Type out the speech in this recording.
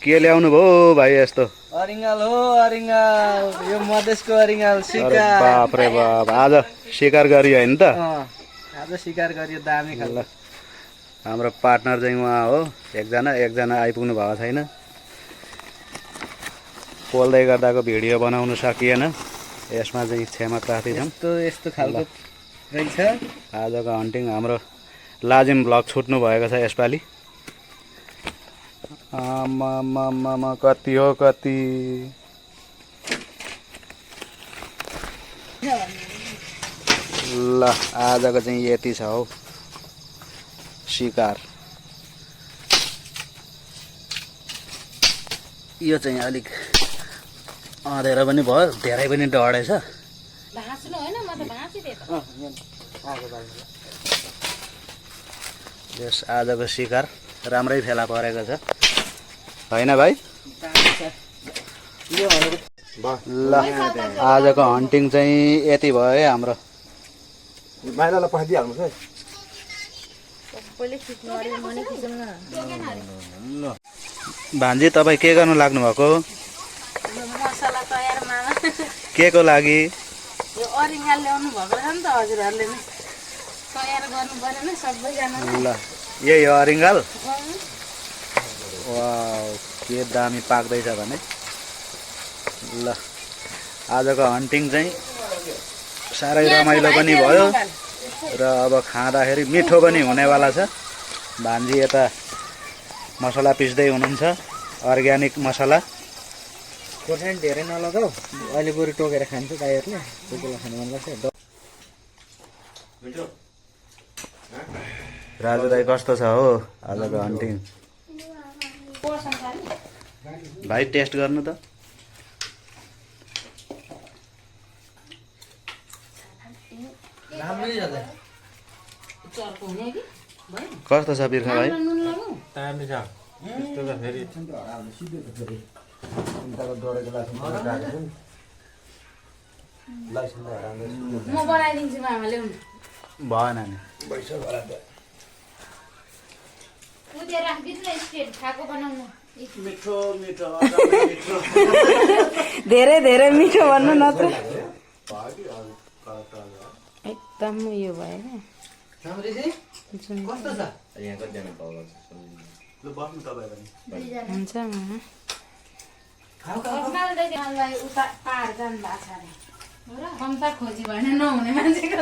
के ल्याउनु भयो भाइ यस्तो? अरिङ्गाल हो अरिङ्गाल, यो मधेसको अरिङ्गाल अरे शिकार। बाप रे बाप, आज शिकार गरियो होइन त? आज शिकार गरियो दामी खालको। हाम्रो पार्टनर चाहिँ उहाँ हो, एकजना आइपुग्नु भएको छैन। पोल्दै गर्दाको भिडियो बनाउनु सकिएन, यसमा चाहिँ क्षमा प्रार्थी छौँ। यस्तो खालको रहेछ आजको हन्टिङ। हाम्रो लाजिम ब्लग छुट्नु भएको छ यसपालि। आमामामा कति हो कति। ल आजको चाहिँ यति छ हौ शिकार। यो चाहिँ अलिक अँधेरो पनि भयो, धेरै पनि डढेछ। यस आजको शिकार राम्रै फेला परेको छ होइन भाइ? ल आजको हन्टिङ चाहिँ यति भयो है हाम्रो। माइलालाई पठाइदिइहाल्नुहोस् है। भान्जी तपाईँ के गर्नु लाग्नु भएको? मसला तयार मामा। के को लागि? यो अरिङ्गाल ल्याउनु भएको छ नि त हजुरहरूले नै तयार गर्नु पर्यो नि सबैजना। ल यही हो अरिङ्गाल। वाउ के दामी पाक्दैछ भने। ल आजको हन्टिङ चाहिँ साह्रै रमाइलो पनि भयो र अब खाँदाखेरि मिठो पनि हुनेवाला छ। भान्जी यता मसला पिस्दै हुनुहुन्छ, अर्ग्यानिक मसला। खोर्सानी धेरै नलगाऊ, अहिले बरु टोकेर खान्छ दाइहरूले। कोही खानु मन लाग्छ। राजु दाइ कस्तो छ हो आजको हन्टिङ? भाइ टेस्ट गर्नु त। कस्तो छ बिर्खा भाइ? म बनाइदिन्छु मामा ल्याउनु। भएन नि। उधर राखिदिनु न स्ट्रेट खाएको बनाउनु। मिठो मिठो धेरै धेरै मिठो भन्नु न त। एकदम उयो भयो कस्तो छ? हुन्छ मामा। उता पाहाड जानु भएको छ अरे। कम्ता खोजी भने नहुने मान्छेको